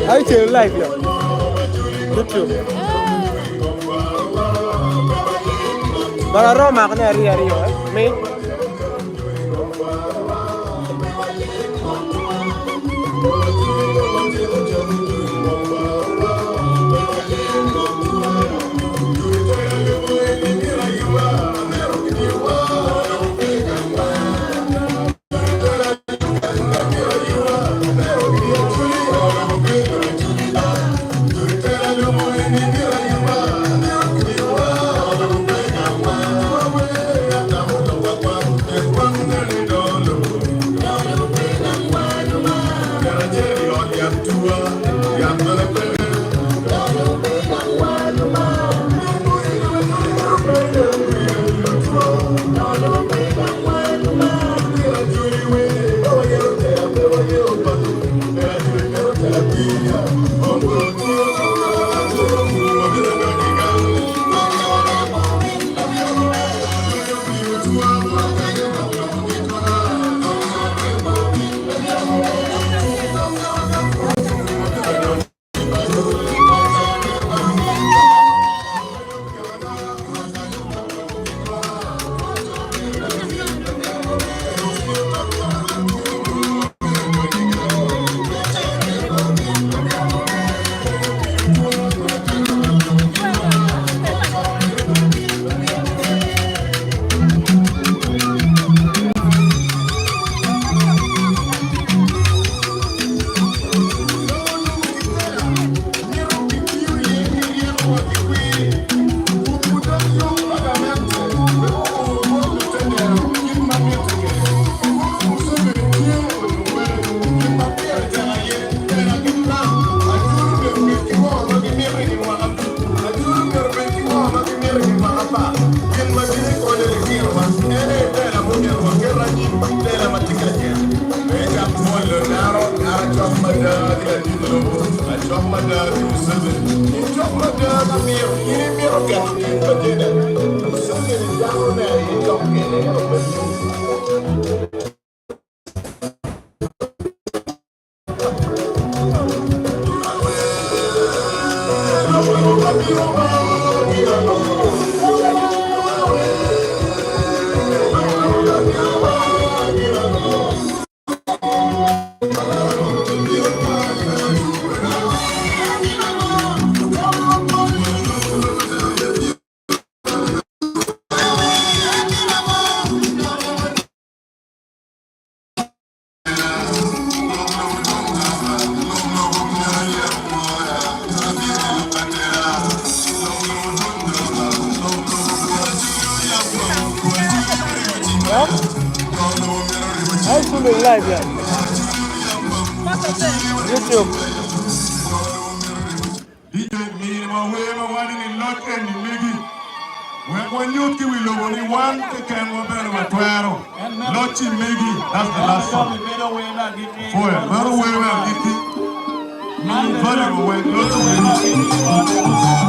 Ay cel live ya. YouTube. Bara Roma kene ariyo ariyo eh. Mi. Ay sulu live ya. YouTube. DJ mini wa wer ma waco ni loc eni megi wek wanyut ki wi lobo ni wan kekenwa bene watwero locci megi. That's the last song. Pwoya. Meno wer me agikki. Mini volume wek locci megi.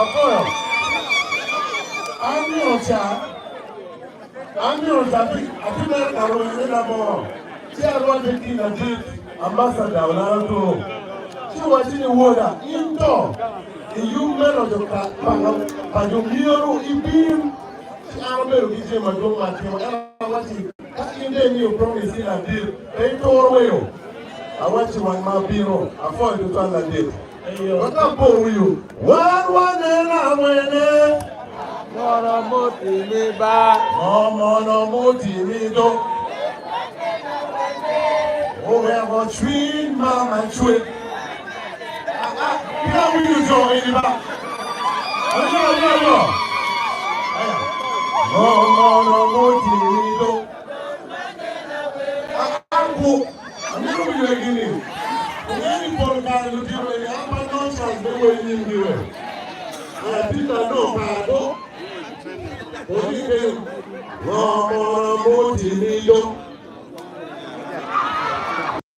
Apoyo. An nino ca, an nino ca atye mere ka rwenyo ne labongo ci arwatte ki ladit ambassador Olara Toro ci owacci ni woda in to i yub me roco pa jo myero ibin ci an abedo ki jami madwong ma atimo ento awacci ka in dong imiyo promise ki ladit pe ituro weo awacci wang ma abino apwoyo tutwal ladit. Wek apor wiwu. Wan waneno awene. Mono mutimi ba. Ngo mono mutimi do. Oweko cwiny mama cwer. Tika awinyo jo eni ba? Ayo, ayo, ayo. Ngo mono mutimi do. An ku, amito winyo egini. Ingeyo ni pol kare lutino eni an pe anongo chance me wer nyimgi we. Atika anongo kare do. Oni kenyo. Ngo mono mutimi do.